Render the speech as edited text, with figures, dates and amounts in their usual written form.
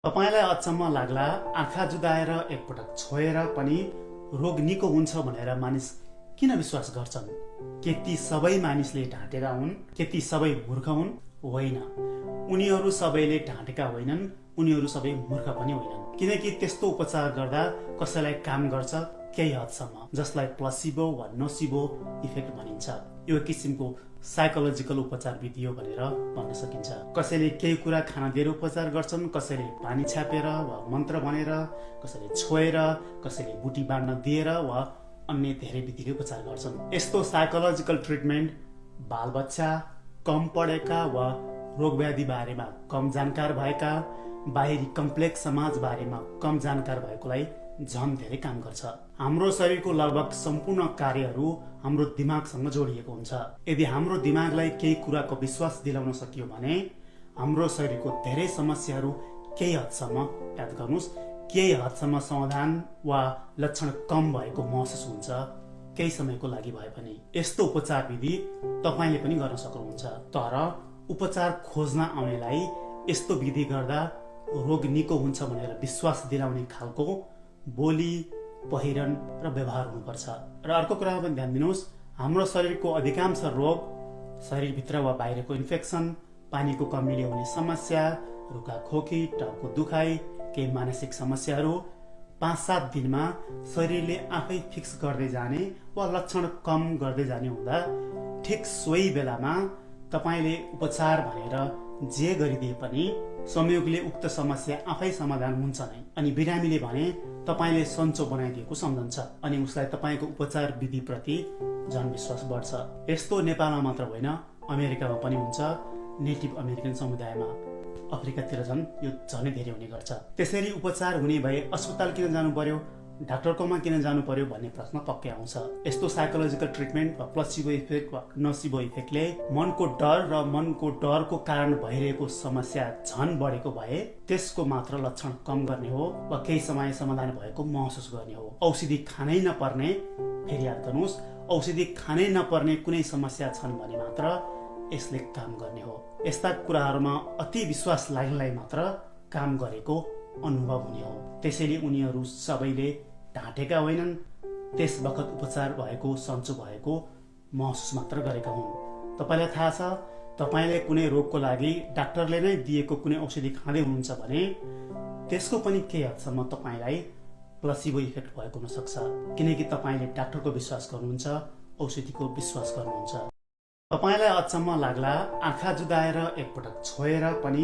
तपाईलाई अचम्म लाग्ला आँखा जुदाएर एकपटक छोएर पनि रोग निको हुन्छ भनेर मानिस किन विश्वास गर्छन्? के ती सबै मानिसले ढाँटेका हुन्? के ती सबै मूर्ख हुन्? होइन, उनीहरू सबैले ढाँटेका होइनन्, उनीहरू सबै मूर्ख पनि होइनन्। किनकि त्यस्तो उपचार गर्दा कसैलाई काम गर्छ केही हदसम्म, जसलाई प्लसिबो वा नोसिबो इफेक्ट भनिन्छ। यो किसिमको साइकोलोजिकल उपचार विधि हो भनेर भन्न सकिन्छ। कसैले केही कुरा खान दिएर उपचार गर्छन्, कसैले पानी छ्यापेर वा मन्त्र भनेर, कसैले छोएर, कसैले बुटी बाँड्न दिएर वा अन्य धेरै विधिले उपचार गर्छन्। यस्तो साइकोलोजिकल ट्रिटमेन्ट बालबच्चा, कम पढेका वा रोगव्याधि बारेमा कम जानकार भएका, बाहिरी कम्प्लेक्स समाज बारेमा कम जानकार भएकोलाई झन धेरै काम गर्छ। हाम्रो शरीरको लगभग सम्पूर्ण कार्यहरू हाम्रो दिमागसँग जोडिएको हुन्छ। यदि हाम्रो दिमागलाई केही कुराको विश्वास दिलाउन सकियो भने हाम्रो शरीरको धेरै समस्याहरू केही हदसम्म, याद गर्नुहोस्, केही हदसम्म समाधान वा लक्षण कम भएको महसुस हुन्छ, केही समयको लागि भए पनि। यस्तो उपचार विधि तपाईँले पनि गर्न सक्नुहुन्छ। तर उपचार खोज्न आउनेलाई यस्तो विधि गर्दा रोग निको हुन्छ भनेर विश्वास दिलाउने खालको बोली, पहिरन र व्यवहार हुनुपर्छ। र अर्को कुरामा पनि ध्यान दिनुहोस्, हाम्रो शरीरको अधिकांश रोग, शरीरभित्र वा बाहिरको इन्फेक्सन, पानीको कमीले हुने समस्या, रुखाखोकी, टाउको दुखाइ, केही मानसिक समस्याहरू 5-7 दिनमा शरीरले आफै फिक्स गर्दै जाने वा लक्षण कम गर्दै जाने हुँदा ठिक सोही बेलामा तपाईँले उपचार भनेर जे गरिदिए पनि संयोगले उक्त समस्या आफै समाधान हुन्छ नै। अनि बिरामीले भने तपाईँले सन्चो बनाइदिएको सम्झन्छ अनि उसलाई तपाईँको उपचार विधिप्रति झन विश्वास बढ्छ। यस्तो नेपालमा मात्र होइन, अमेरिकामा पनि हुन्छ। नेटिभ अमेरिकन समुदायमा, अफ्रिकातिर झन् यो झनै धेरै हुने गर्छ। त्यसरी उपचार हुने भए अस्पताल किन जानु पर्यो, डाक्टरकोमा किन जानु पर्यो भन्ने प्रश्न पक्कै आउँछ। यस्तो साइकोलोजिकल ट्रिटमेन्ट वा प्लसिबो इफेक्ट वा नसिबो इफेक्टले मनको डर र मनको डरको कारण भइरहेको समस्या झन बढेको भए त्यसको मात्र लक्षण कम गर्ने हो वा केही समय समाधान भएको महसुस गर्ने हो। औषधि खानै नपर्ने, फेरि याद गर्नुहोस्, औषधि खानै नपर्ने कुनै समस्या छन् भने मात्र यसले काम गर्ने हो। यस्ता कुराहरूमा अति विश्वास लाग्नेलाई मात्र काम गरेको अनुभव हुने हो। त्यसैले उनीहरू सबैले ढाँटेका होइनन्, त्यस बखत उपचार भएको, सन्चो भएको महसुस मात्र गरेका हुन्। तपाईँलाई थाहा छ, तपाईँले कुनै रोगको लागि डाक्टरले नै दिएको कुनै औषधि खाँदै हुनुहुन्छ भने त्यसको पनि केही हदसम्म तपाईँलाई प्लसिबो इफेक्ट भएको हुन सक्छ, किनकि तपाईँले डाक्टरको विश्वास गर्नुहुन्छ, औषधिको विश्वास गर्नुहुन्छ। तपाईँलाई अचम्म लाग्ला आँखा जुदाएर एकपटक छोएर पनि